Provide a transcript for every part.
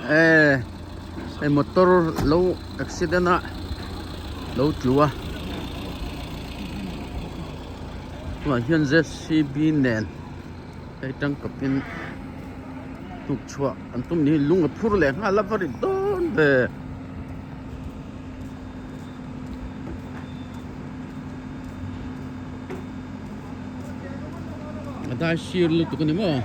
E hei motor lo accident a lo tlu a tunah hian jcb nen hei tangkapin tuk chhuah an tum ni lung a phur leh nghal a va rit dawn ve. A dai sir lutuk a ni maw?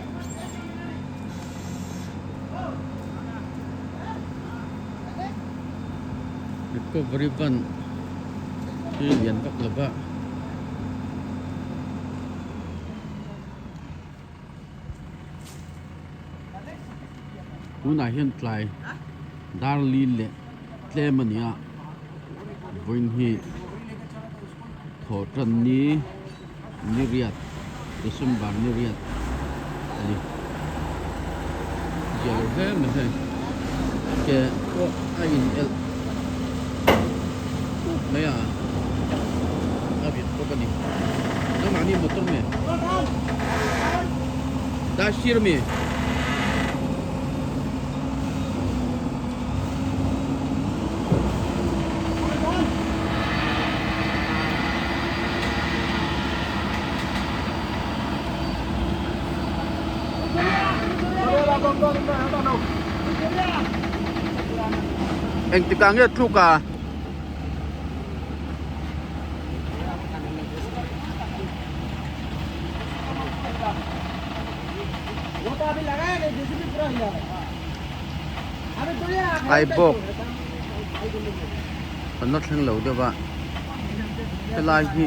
Recovery van hi lian vak lo va. Tunah hian tlai dar li leh tlem a ni a vawiin hi thaw tan ni ni riat December ni riat a ni ziah lo hle mai hei ke pawh a in elh pup mai a a rit bawk a ni nangmahni motor nge daisir ami. Engtikah nge tluk a? Ai bawk an la thleng lo deuh a helai hi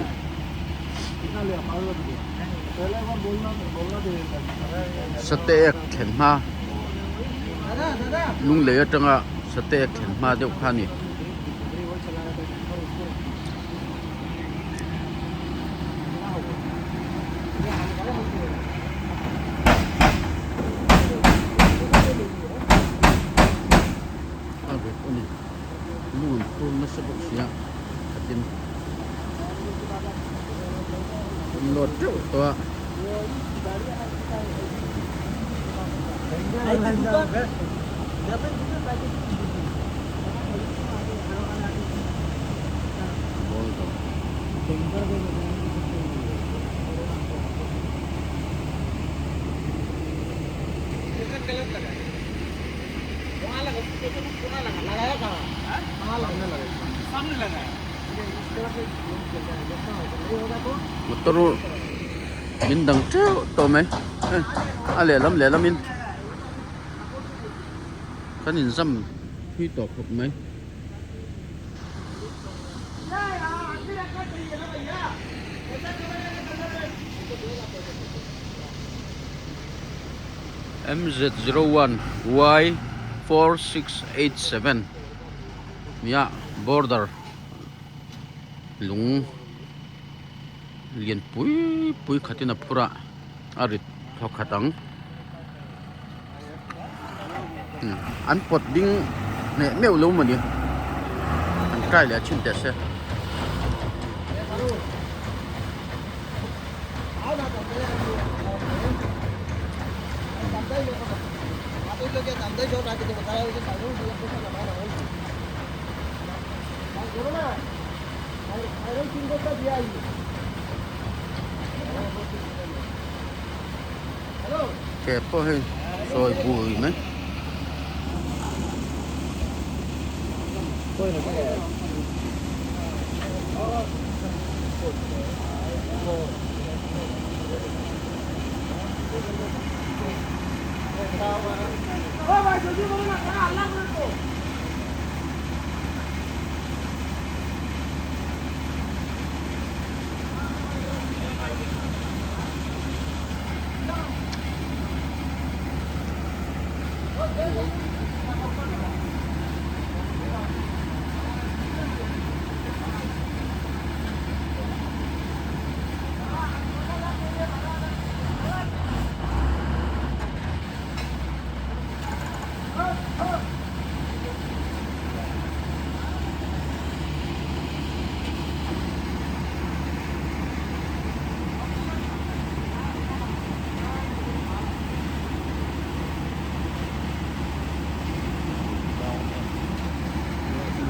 sateek thlen hma lunglei atanga sateek thlen hma deuh kha a ni. A rit a ni lung an phur nasa bawk sia khatin an load teuh tawh a. Motor min dang teuh tawh mai a lehlam lehlamin kan inzam thui tawh khawp mai. MZ01 Y4687 nia border lung lian pui pui khatin a phur a a rit thaw khat ang an pawt ding hneh meuh lo mawni an try leh a chhin teh se. Ke pawh hei sawi bui mai.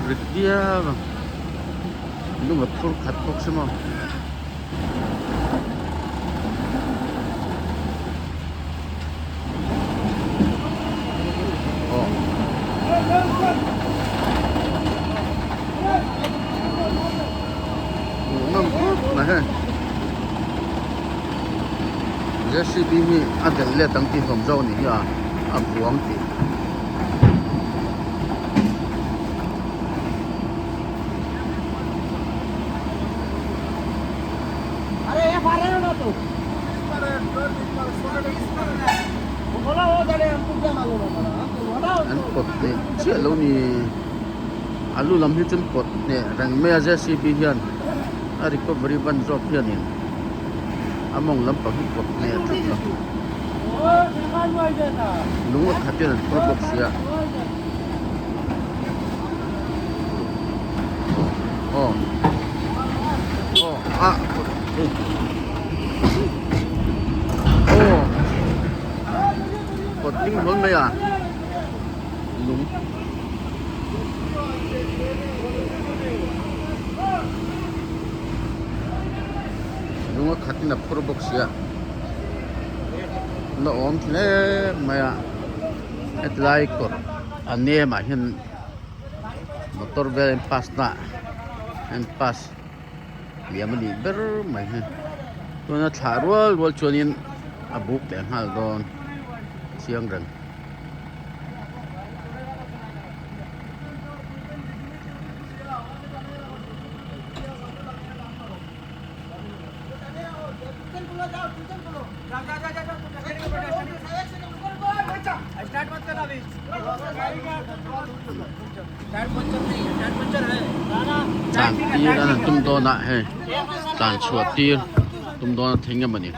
Rit viau a lung a phur khat bawk si maw. Aw. Hmuhnawm khawp mai hei. J_c_b hi a delh let ang tih hlawm zawk a nih hi a a buang tih. An pawt hneh chiah lo ni a lu lam hi chu an pawt hneh reng mai a J_c_b hian a recovery ban zawk hianin a mawng lampang hi pawt hneh tlat lo. Lung a khat hian an phur bawk si a. Aw aw a aw pawt ding hlawl mai a lung. Lung a khat in a phur bawk si a la awm hle mai a hetlai kawr a nem ah hian motor vel an pass na an pass liam a nih ber mai hi tuna thlah rual rual chuanin a buk leh nghal dawn chiang reng. Tlan tir an han tum dawn a hei tlan chhuah tir tum dawn a thing em a ni.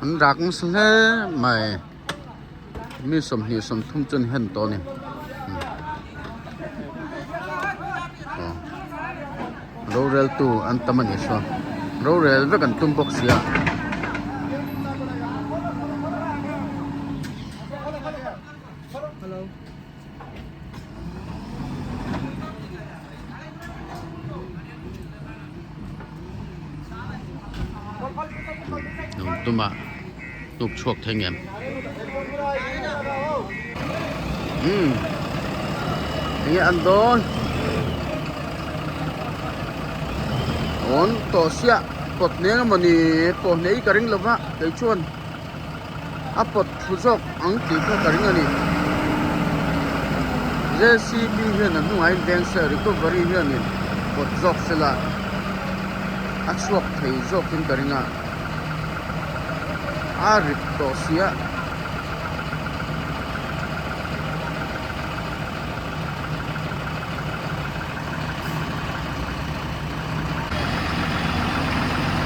An rak nasa hle mai mi 20 30 chu an hen tawh a ni rorel tu an tam a ni saw rorel vek an tum bawk sia. Tuma tuk chhuak thei ngem umm enge an dawn awn tawh siah pawt hneng emawni pawh hneh hi ka ring lova kei chuan. a pawt thu zawk ang tih kha ka ring a ni. J_c_b hian a hnungah hian veng se recovery hianin pawt zawk se la a chhuak thei zawkin ka ring a a rit tawh si a.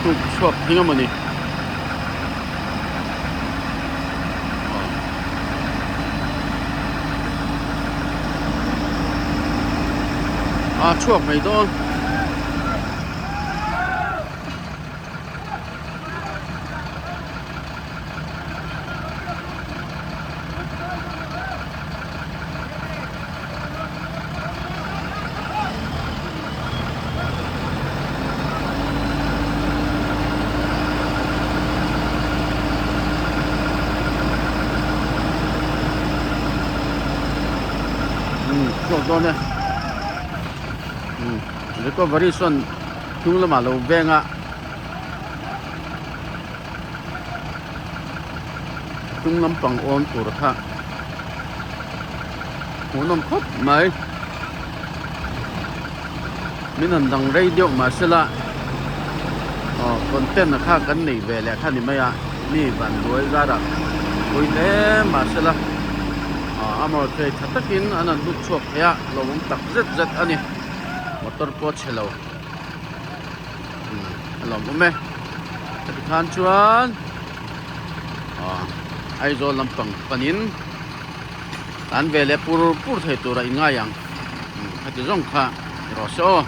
Tuk chhuak thing a mawni. A chhuak mai dawn. Chhuak dawn e recovery sawn hnung lamah lo veng a. Hnung lampang awn tur kha hmuhnawm khawp mai. Min han dang rei deuh mahsela aw content a kha kan nei ve leh kha ni mai a, mi van buai zarah pui hle mahsela aw amawr thei tha takin an han lut chhuak thei a, lo awm tak zet zet a ni, motor pawh a chhe lo a lawm awm e, heti khan chuan aw Aizawl lampang panin an ve leh pur pur thei turah in ngai ang heti zawng kha rawh se aw.